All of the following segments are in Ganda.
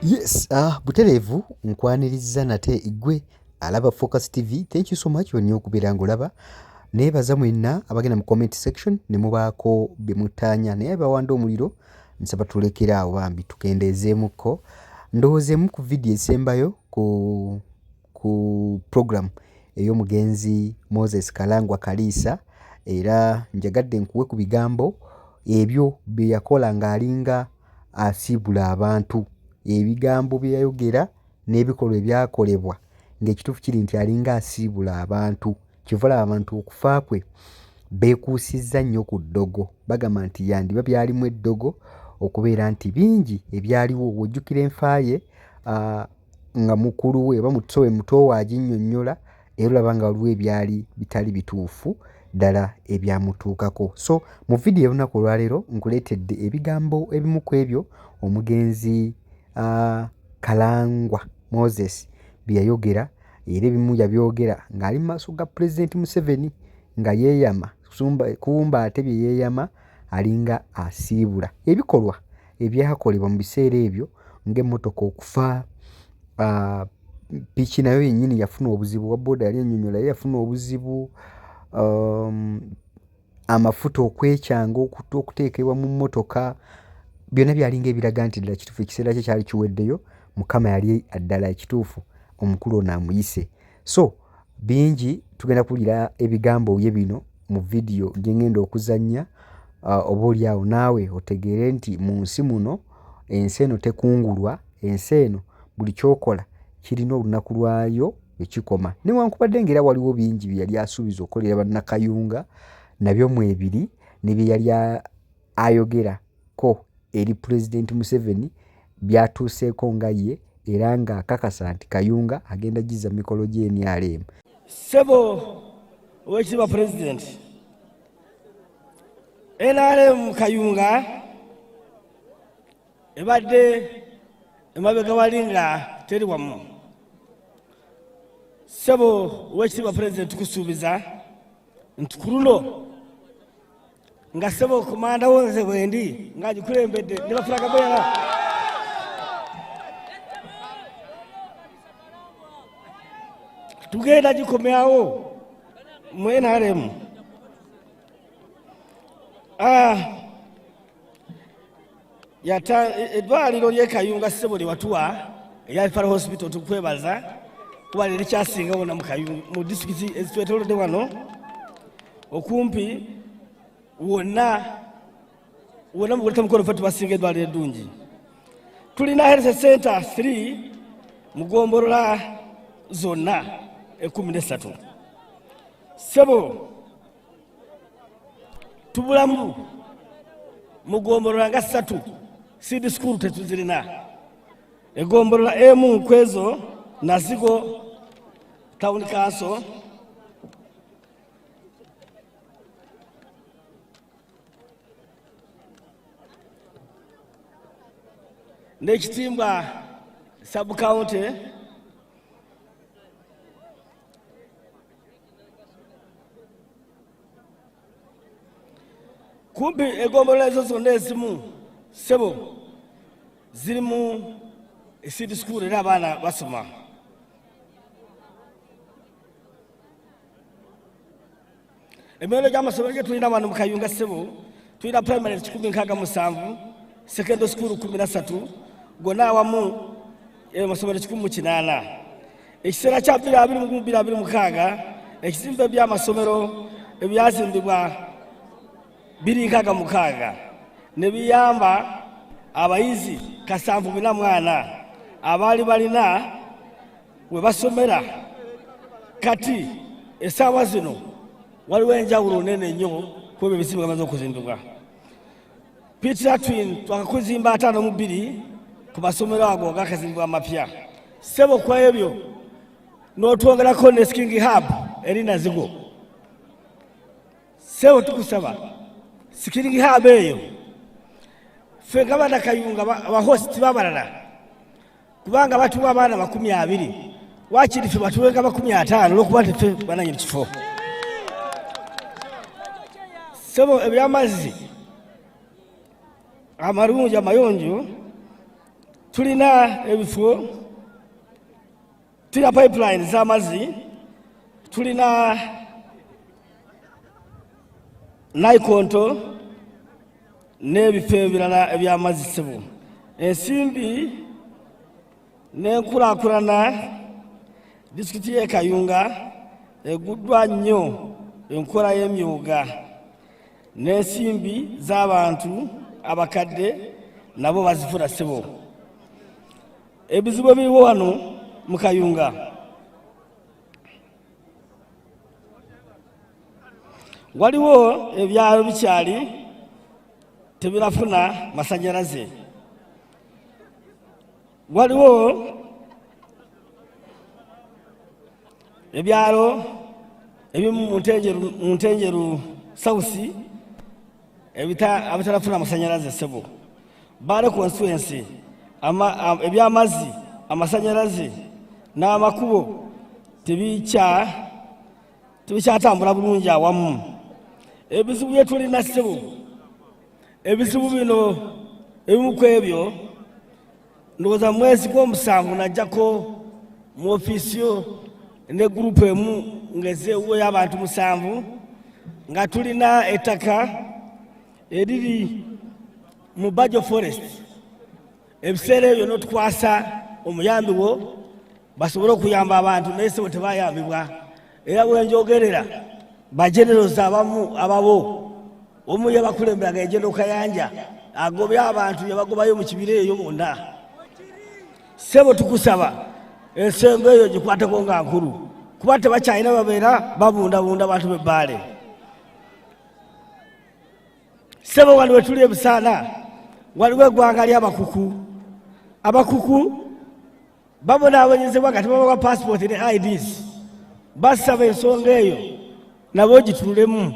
Yes, butereevu nkwaniriza nate gwe alaba Focus TV. Thank you so much wenna okubeera ng'olaba. Neebaza mwenna abagenda mu comment section ne mubaako bye muttaanya, naye abawanda omuliro nsaba tulekere awo bambi tukendeezeemukko. Ndowooza emu ku vidiyo esembayo ku program ey'omugenzi Moses Kalangwa Kaliisa, era njagadde nkuwe ku bigambo ebyo bye yakola ng'alinga asiibula abantu, ebigambo bye yayogera n'ebikolwa ebyakolebwa ng'ekituufu kiri nti alinga asiibula abantu. Kyova olaba abantu okufa kwe beekuusizza nnyo ku ddogo, bagamba nti yandiba byalimu eddogo okubeera nti bingi ebyaliwo. Bw'ojjukira enfa ye nga mukulu we oba muto muto we aginnyonnyola era olaba nga waliwo ebyali bitali bituufu ddala ebyamutuukako. So mu vidiyo y'olunaku olwaleero nkuleetedde ebigambo ebimu ku ebyo omugenzi Kalangwa Moses bye yayogera, era ebimu yabyogera ng'ali mu maaso ga Pulezidenti Museveni nga yeeyama kumba ate bye yeeyama alinga asiibula ebikolwa ebyakolebwa mu biseera ebyo ng'emmotoka okufa, ppiki nayo yennyini yafuna obuzibu, owa bbooda yali annyonnyola ye yafuna obuzibu, amafuta okwekyanga okuteekebwa mu mmotoka, byonna byalinga ebiraga nti ddala kituufu ekiseera kye kyali kiweddeyo, Mukama yali ddala ekituufu omukulu ono amuyise. So bingi tugenda kuwulira ebigambo bye bino mu vidiyo gye ngenda okuzannya, oba oli awo naawe otegeere nti mu nsi muno ensi eno tekungulwa, ensi eno buli ky'okola kirina olunaku lwayo lwe kikoma. Newankubadde ng'era waliwo bingi bye yali asuubiza okukolera Bannakayunga nabyo mwebiri ne bye yali ayogerako eri Pulezidenti Museveni by'atuuseeko nga ye era ng'akakasa nti Kayunga agenda gizza mu mikolo gy'e NRM. Ssebo Oweekitiibwa Pulezidenti, NRM Kayunga ebadde emabega wali nga teri wamu. Ssebo Oweekitiibwa Pulezidenti, tukusuubiza nti ku luno nga ssebo komanda wo nze bwendi ng'agikulembedde ne bafulaga bwera tugenda gikomyawo mu NRM. Eddwaliro ly'e Kayunga ssebo lye watuwa erya Referral Hospital tukwebaza kuba lye likyasinga wonna mu disitulikiti ezitwetoolodde wano okumpi wonna wonna mu Greater Mukono ffe tubasinga eddwaliro eddungi. Tulina health center 3 mu ggombolola zonna 13. Ssebo tubulamu mu ggombolola nga 3 seed school tetuzirina. Eggombolola emu ku ezo Nazigo Town Council, n'Ekitimbwa sub county, kumpi egombolola ezo zonna ezimu ssebo zirimu seed school era abaana basoma. Emiwendo gy'amasomero gye tulina wano mu Kayunga ssebo, tulina primary 167, secondary school 13, gonna awamu amasomero 108. Ekiseera kya bbiri abiri mu gumu bbiri abiri mukaaga ekizimbe by'amasomero ebyazimbibwa biri nkaaga mukaaga ne biyamba abayizi kasanvu bina mwana abaali balina we basomera. Kati essaawa zino waliwo enjawulo nene nnyo ku ebyo ebizimbe bamaze okuzimbibwa. Peter Twin twakakuzimba 52 ku masomero ago agakazimbibwa amapya. Ssebo ku ebyo n'otwongerako ne Skiing Hub eri Nazigo. Ssebo tukusaba Skiing Hub eyo ffe nga Bannakayunga abahositi b'abalala, kubanga batuwa abaana 20, wakiri ffe batuwenga 50 olwokuba nti ffe bananyini kifo. Ssebo ebyamazzi amalungi amayonjo Tulina ebifo, tulina pipeline z'amazzi, tulina naikonto n'ebifo ebirala eby'amazzi ssebo. Ensimbi n'enkulaakulana, disitulikiti y'e Kayunga eguddwa nnyo enkola y'emyooga n'ensimbi z'abantu abakadde nabo bazifuna ssebo. Ebizibu ebiriwo wano mu Kayunga, waliwo ebyalo bikyali tebirafuna masanyalaze, waliwo ebyalo ebimu mu Ntenjeru South abitarafuna amasanyalaze ssebo. Bbaale constituency ebyamazzi, amasanyalaze n'amakubo tebikyatambula bulungi awamu. Ebizibu bye tulina ssebo, ebizibu bino ebimu ku ebyo ndowooza mwezi gw'omusanvu najjako mu ofiisi yo ne gurupu emu ng'ezeewo y'abantu 7 nga tulina ettaka eriri mu Bajo Forest. Ebiseera ebyo n'otukwasa omuyambi wo basobole okuyamba abantu, naye ssebo tebayambibwa. Era bwe njogerera bagenerozi abamu ababo omu yabakulemberaga General Kayanja agobye abantu yabagobayo mu kibira eyo bonna. Ssebo tukusaba ensonga eyo gikwateko nga nkulu, kuba tebakyalina babeera babundabunda abantu b'Ebbaale. Ssebo wano we tuli ebusaana waliwo eggwanga ly'abakuku. Abakuku babonaabonyezebwa nga tebabawa passport ne IDs. Basaba ensonga eyo nabo gitunulemu,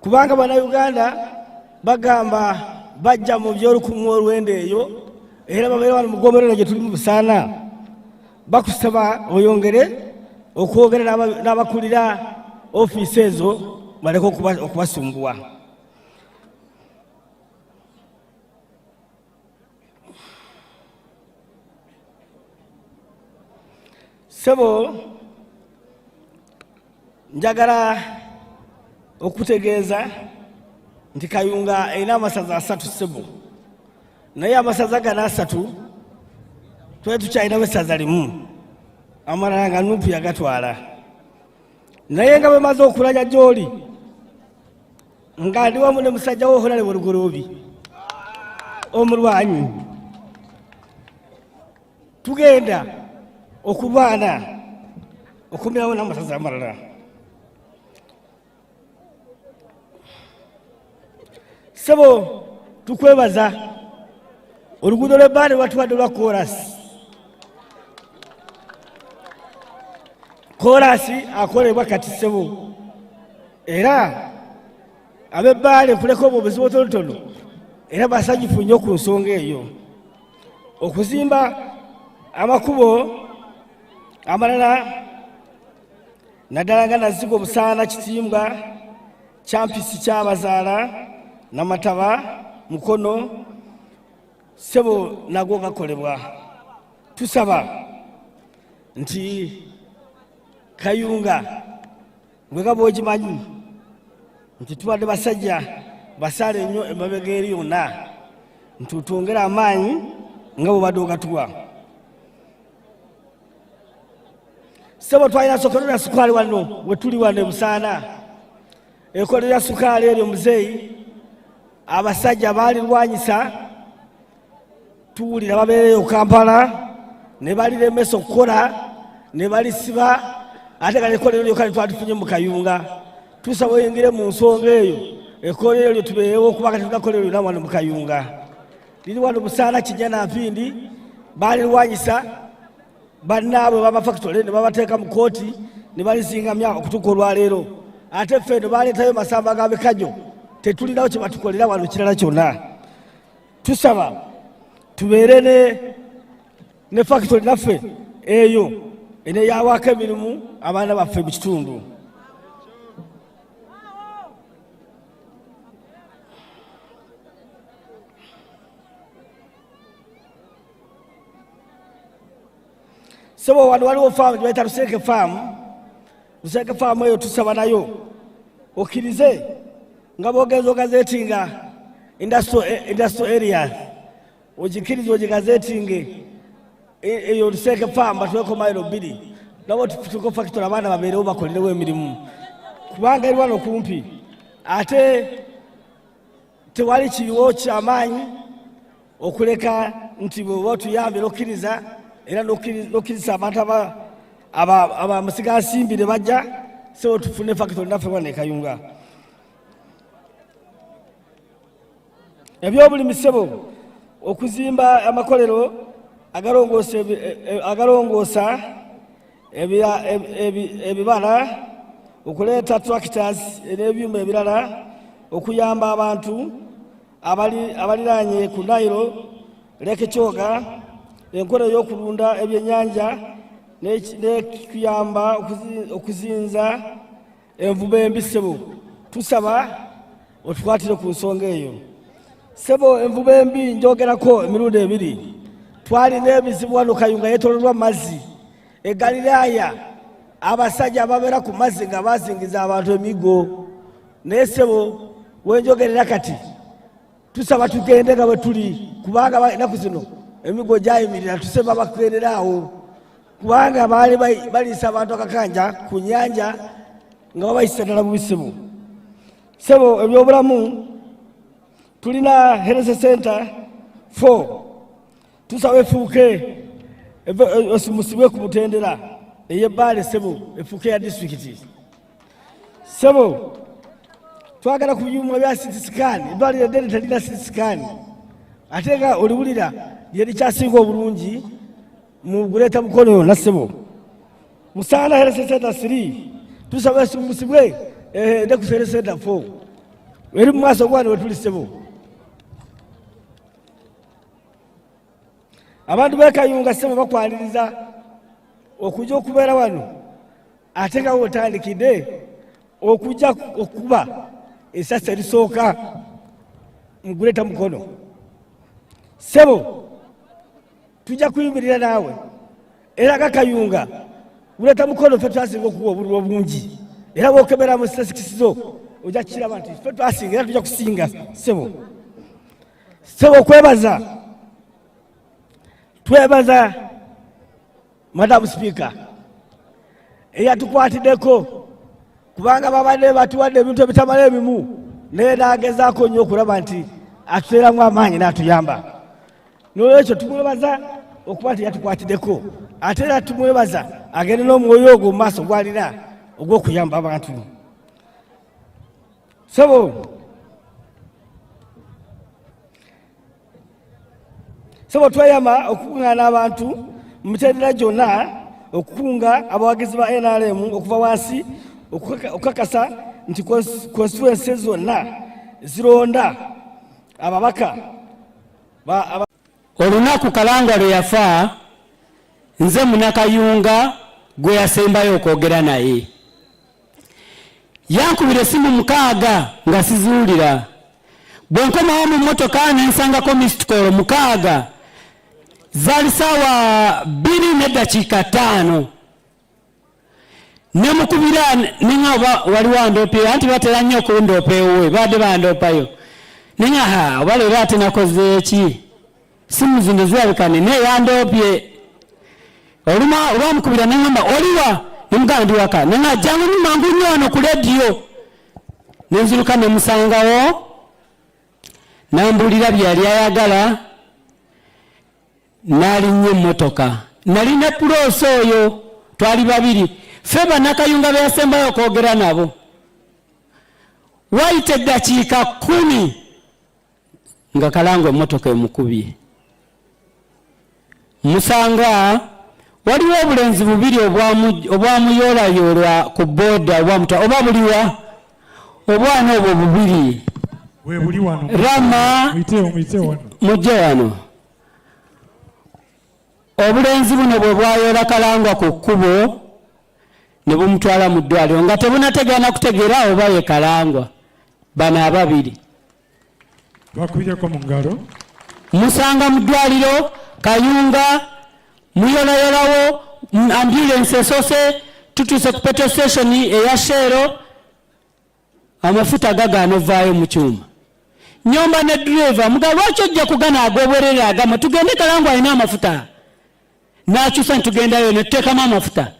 kubanga Bannayuganda bagamba bajja mu by'olukumu olw'enda eyo era babeera wano mu ggombolola gye tuli mu Busaana. Bakusaba oyongere okwogera n'abakulira ofiisi ezo baleke okubasumbuwa. Ssebo njagala okutegeeza nti Kayunga erina amasaza 3 ssebo, naye amasaza gano 3 twali tukyalinawo essaza limu, amalala nga Nuupu yagatwala. Naye nga bwe maze okulanya gy'oli nga ndi wamu ne musajja wo Honorable Lugoloobi omulwanyi, tugenda okulwana okumirawo n'amasaza amalala. Ssebo tukwebaza oluguudo lw'Ebbaale lwatuwadde lwa koolasi. Koolasi akolebwa kati ssebo, era ab'Ebbaale kuleka obwo obuzibu obutonotono era basanyufu nnyo ku nsonga eyo. Okuzimba amakubo amalala naddala nga Nazigo, Busaana, Kitimbwa, Kyampisi, Kyabazaala, Namataba, Mukono, ssebo nagwo gakolebwa. Tusaba nti Kayunga gwe nga bw'okimanyi nti tubadde basajja basaale nnyo emabega eri yonna, nti otwongere amaanyi nga bw'obadde ogatuwa. Ssebo twalina sokero lya sukaali wano we tuli wano e Busaana, ekkolero lya sukaali eryo muzeeyi abasajja baalirwanyisa, tuwulira babeereyo Kampala ne baliremesa okukola ne balisiba, ate nga ekkolero lyokka lye twalifunye mu Kayunga. Tusaba oyingire mu nsonga eyo, ekkolero eryo tubeerewo, kubanga tetulina kkolero lyonna wano mu Kayunga. Liri wano Busaana, Kijja na Mpindi, baalirwanyisa bannaabwe b'amafakitole ne babateeka mu kkooti ne balizingamya okutuuka olwaleero. Ate ffe eno baleetayo masamba ga bikajjo, tetulinawo kye batukolera wano kirala kyonna. Tusaba tubeere ne fakitole naffe eyo eneyawaako emirimu abaana baffe mu kitundu. Sebo, wano waliwo faamu gyebayita Luseeke faamu. Luseeke faamu eyo tusaba nayo okkirize nga bogenza ogazetinga industrial area, ogikkirize ogigazetinge eyo Luseeke faamu, batuweko mayiro 2 nabo tutuko factory, abaana babeerewo bakolerewo emirimu, kubanga eri wano kumpi ate tewali kiriwo kyamaanyi okuleka nti bweoba otuyambye nokkiriza era nokkiriza abantu abamusigansimbi ne bajja, sebo, tufune factory naffe wano ekayunga. Ebyobulimi, sebo, okuzimba amakolero agalongoosa ebibala, okuleeta tractors n'ebyuma ebirala okuyamba abantu abaliraanye ku Nile, Lake Kyoga, enkola ey'okulunda ebyennyanja n'ekuyamba okuzinza envuba embi. Ssebo, tusaba otukwatire ku nsonga eyo. Ssebo, envuba embi njogerako emirundi ebiri. Twalina ebizibu wano Kayunga, yeetololwa mazzi e Galiraaya, abasajja ababeera ku mazzi nga bazingiza abantu emigo. Naye ssebo, wenjogerera kati tusaba tugende nga bwe tuli, kubanga ennaku zino emigo gyayimirira. Tusaba bakugendera awo, kubanga baali baliisa abantu akakanja ku nyanja nga babayisa ddala mu bisibu. Ssebo, ebyobulamu, tulina health center 4, tusaba efuuke osimusibwe ku mutendera ey'ebbaale, ssebo, efuuke ya disitulikiti. Ssebo, twagala ku byuma bya CT scan. Eddwaliro eddene terina CT scan, ate nga oliwulira lyerikyasinga obulungi mu Greater Mukono yonna. Ssebo, Musaana health center 3 tusaba esumbusibwe ede ku health center 4 eri mu maaso gwano wetuli. Ssebo, abantu b'Ekayunga, ssebo, bakwaniriza okujja okubeera wano, ate nga wotandikidde okujja okuba esasi erisooka mu Greater Mukono. Ssebo, tujja kuyimirira naawe, era nga Kayunga, Greater Mukono ffe twasinga okuwa obululu obungi, era bwokebera mu statistics zo ojja kukiraba nti ffe twasinga era tujja kusinga. Ssebo, ssebo, okwebaza, twebaza Madamu Sipiika eyatukwatiddeko, kubanga babadde batuwadde ebintu ebitamala ebimu, naye nagezaako nnyo okulaba nti atuteeramu amaanyi n'atuyamba. Nolwekyo tumwebaza okuba nti yatukwatiddeko, ate era tumwebaza agende n'omwoyo ogwo mu maaso gwalina ogw'okuyamba abantu. Sebo, sebo, tweyama okukuŋŋaana abantu mu mitendera gyonna, okukunga abawagizi ba NRM okuva wansi, okukakasa nti constituency zonna zironda ababaka. Olunaku Kalangwa lwe yafa, nze Munakayunga gwe yasembayo okwogera naye. Yankubira esimu 6 nga siziwulira. Bwe nkomawo mu mmotoka nensangako missed call 6. Zaali saawa 2:05. Nemukubira ninga oba waliwo andoopye, anti batera nnyo okundoopa ewuwe, babadde bandoopayo. Ninga ha, oba leero ate nakoze ki, simu zino zirabika nina eyandoopye. Oluma olwamukubira neŋamba, "Oliwa?" Nemugamba, "Ndi waka." Nenga, "Jangu mangu nnyo wano ku lediyo." Nenziruka nemusangawo, nambuulira bye yali ayagala, n'alinnya emmotoka. Nali ne puloosi oyo, twali babiri ffe Bannakayunga be yasembayo okwogera nabo. Wayita eddakiika 10 nga Kalangwa emmotoka emukubye. Musanga waliwo obulenzi bubiri obwamuyoolayoola ku booda, obwamuta oba buliwa obwana obwo bubiri? Webuli wano. Rama. Muyitewo, muyitewo wano. Mujje wano. Obulenzi buno bwe bwayoola Kalangwa ku kkubo ne bumutwala mu ddwaliro nga tebunategeera na kutegeera oba ye Kalangwa. Bano ababiri. Bakubireko mu ngalo. Musanga mu ddwaliro Kayunga, muyolayolawo. Ambulance esoose, tutuuse ku petrol station eya Shell, amafuta gagaana ovaayo mu kyuma. Nyomba ne driver, muga lwaki ojja kugana ag'obwerere agamwe, tugende Kalangwa alina amafuta. N'akyusa nitugendayo ne tuteekamu amafuta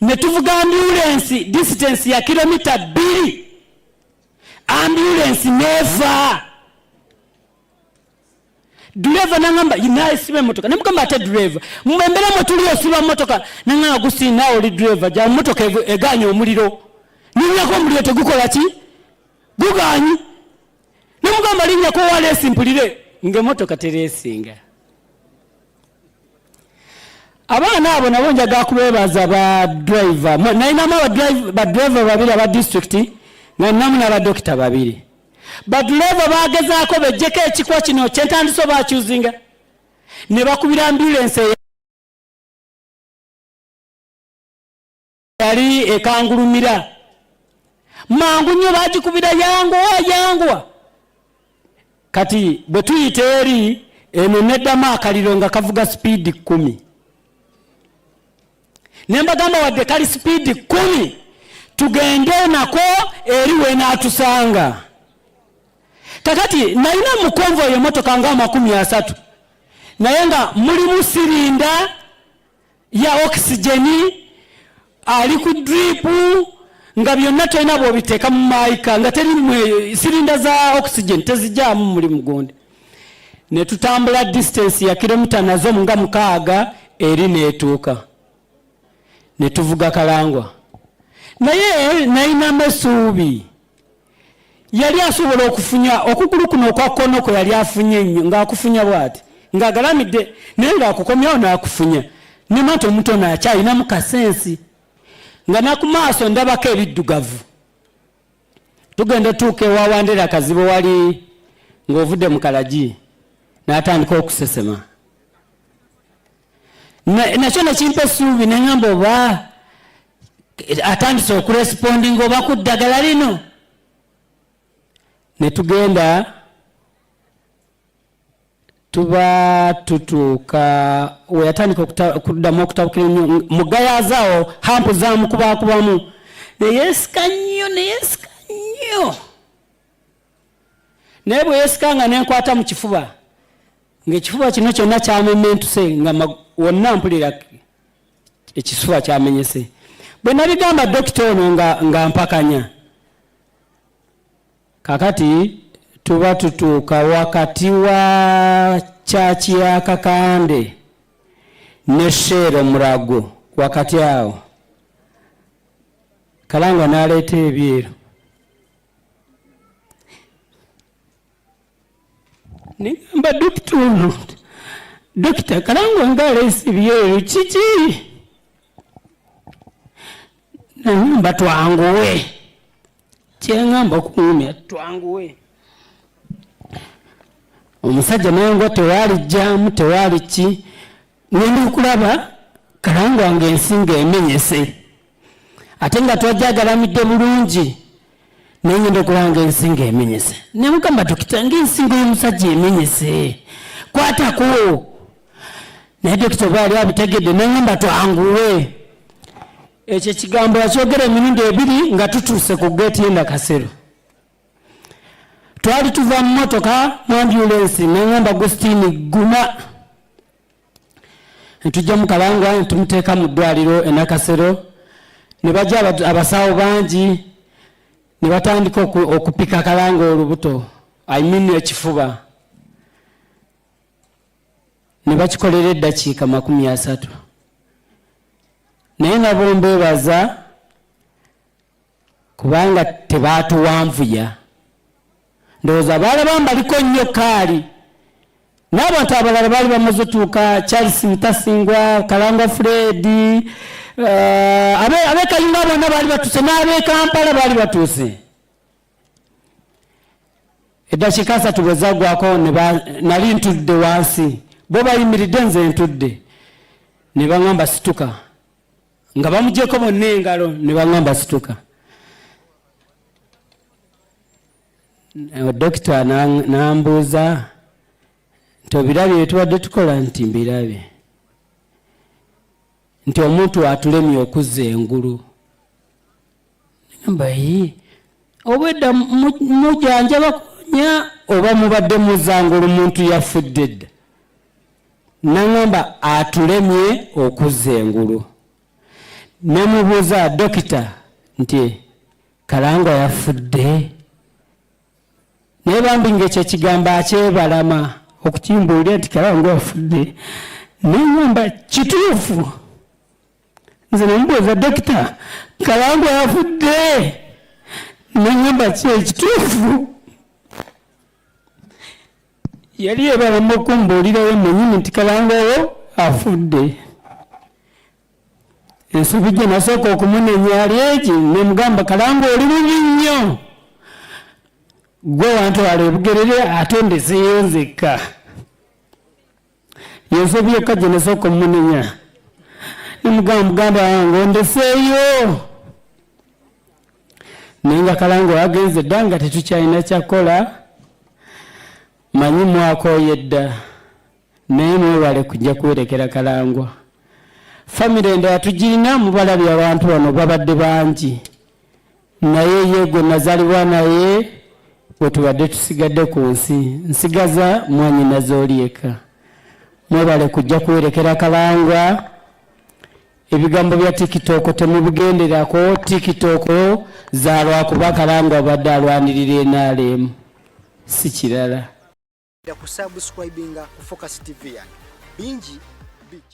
ne tuvuga ambulance distance ya kilomita 2, ambulance neeva. Driver nangamba nasiba emotoka, nemugamba ate driver mbembera mwe tuli osiba motoka, nangamba gusi naawe oli driver ja motoka eganye omuliro, ninyako omuliro tegukola ki, guganyi. Nemugamba linnyako waleesi mpulire ng'emmotoka tereesinga. Abaana abo nabo njagala kubeebaza ba driver. Nalinamu ba driver babiri aba district, nga ninamu n'abadokita babiri. Badriver bagezaako bejjeko ekikwa kino kyentandise obakyuzinga, ne bakubira ambulance yali ekangulumira mangu nnyo, bagikubira yanguwa yanguwa. Kati bwe tuyita eri eno neddamu akaliro nga kavuga sipiidi 10, ne mbagamba wadde kali sipiidi 10 tugende nako eri wenaatusanga. Kakati nalina mu convoy emotoka nga 30, naye nga mulimu sirinda ya oxygen, ali ku drip, nga byonna tolina bw'obiteeka mu maayika, nga teri sirinda za oxygen tezijaamu mulimu gundi. Ne tutambula distance ya kilomita nazo nga 6 eri neetuuka, ne tuvuga Kalangwa. Naye nalinamu essuubi, yali asobola okufunya okugulu kuno okwa kkono kwe yali afunye ennyo, ng'akufunya bw'ati ng'agalamidde, naye ng'akukomyawo n'akufunya. Nema nti omuntu ono akyalinamu kasensi, nga naku maaso ndabako ebiddugavu. Tugenda otuuka ewa Wandera Kazibo wali ng'ovudde mu Kalagi, n'atandika okusesema. Nakyo nekimpa essuubi, neŋŋamba oba atandise okurespondinga oba ku ddagala lino. Ne tugenda tuba tutuuka we yatandika okuddamu okutabukira ennyo mugayazaawo hampu zamukubakubamu, neyeesika nnyo, neyeesika nnyo. Naye bwe yeesika nga nenkwata mu kifuba, ng'ekifuba kino kyonna kyamementuse, nga wonna mpulira ekifuba kyamenyese. Bwe nabigamba dokita ono nga mpakanya. Kakati tuba tutuuka wakati wa kyaki ya Kakande ne Shell Murago, wakati awo Kalangwa n'aleeta ebyeru. Nengamba dokita ono, dokita Kalangwa ng'aleese ebyeru kiki? Nangamba twanguwe, kyeŋŋamba okuŋumya twanguwe. Omusajja nangwa tewaali jjaamu tewaali ki, ngenda okulaba Kalangwa ng'ensi ng'emenyese, ate nga twajja agalamidde bulungi, naye ngenda okulaba ng'ensi ng'emenyese. Nemugamba dokita ng'ensingo y'omusajja emenyese, kwatako. Naye dokita oba yali abitegedde, nangamba twanguwe. Ekyo ekigambo yakyogera emirundi 2 nga tutuuse ku geeti y'e Nakasero. Twali tuva mu motoka mu ambulance, nangamba Agustini guma. Ntujja mu Kalangwa ntumuteeka mu ddwaliro e Nakasero, ne bajja abasawo bangi ne batandika okupika Kalangwa olubuto, I mean ekifuba, ne bakikolera eddakiika 30. Naye nabo mbeebaza kubanga tebaatuwanvuya, ndowooza baalaba mbaliko nnyo kaali n'abantu abalala baali bamaze otuuka, Charles Mutasingwa, Kalangwa Fred, ab'e Kayunga bonna baali batuuse, n'ab'e Kampala baali batuuse. Eddakiika 30 bwe zaggwako, nali ntudde wansi, bo bayimiridde, nze ntudde, ne baŋŋamba situka, nga bamugyeko bonna engalo, ne baŋŋamba situka. Dokita n'ambuuza nti obirabye bye tubadde tukola? Nti mbirabye. Nti omuntu atulemye okuzza engulu. Nengamba yi obwedda mujanjaba kunya oba mubadde muzza ngulu muntu yafudde dda. Nangamba atulemye okuzza engulu. Nemubuuza dokita nti Kalangwa yafudde? Naye bambi ng'ekyo ekigambo akyebalama okukimbuulira nti Kalangwa afudde. Nengamba kituufu. Nze nemubuuza dokita Kalangwa yafudde? Nengamba ki ekituufu. Yali yebalama okumbuulirayo mwenyini nti Kalangwa wo afudde. Ensobi gye nasooka okumunenya ali egi nemugamba Kalangwa oli bubi nnyo, gwe wantwala ebugerere ate ndeseeyo nzekka. Yensobi yokka gye nasooka omumunenya, nemugamba muganda wange ondeseeyo. Naye nga Kalangwa wagenze dda nga tetukyalina kyakukola, manyi mwakooye dda. Naye mwebale kujja kuwerekera Kalangwa. Famire endala tugirina, mubalabye abantu bano babadde bangi, naye ye gwe nazalibwa naye bwe tubadde tusigadde ku nsi, nsigaza mwanyinaze oli eka. Mwebale kujja kuwerekera Kalangwa. Ebigambo bya TikTok temubigenderako. TikTok za lwakuba Kalangwa abadde alwanirira NRM, si kirala. Ku subscribinga ku Focus TV yange bingi bijja.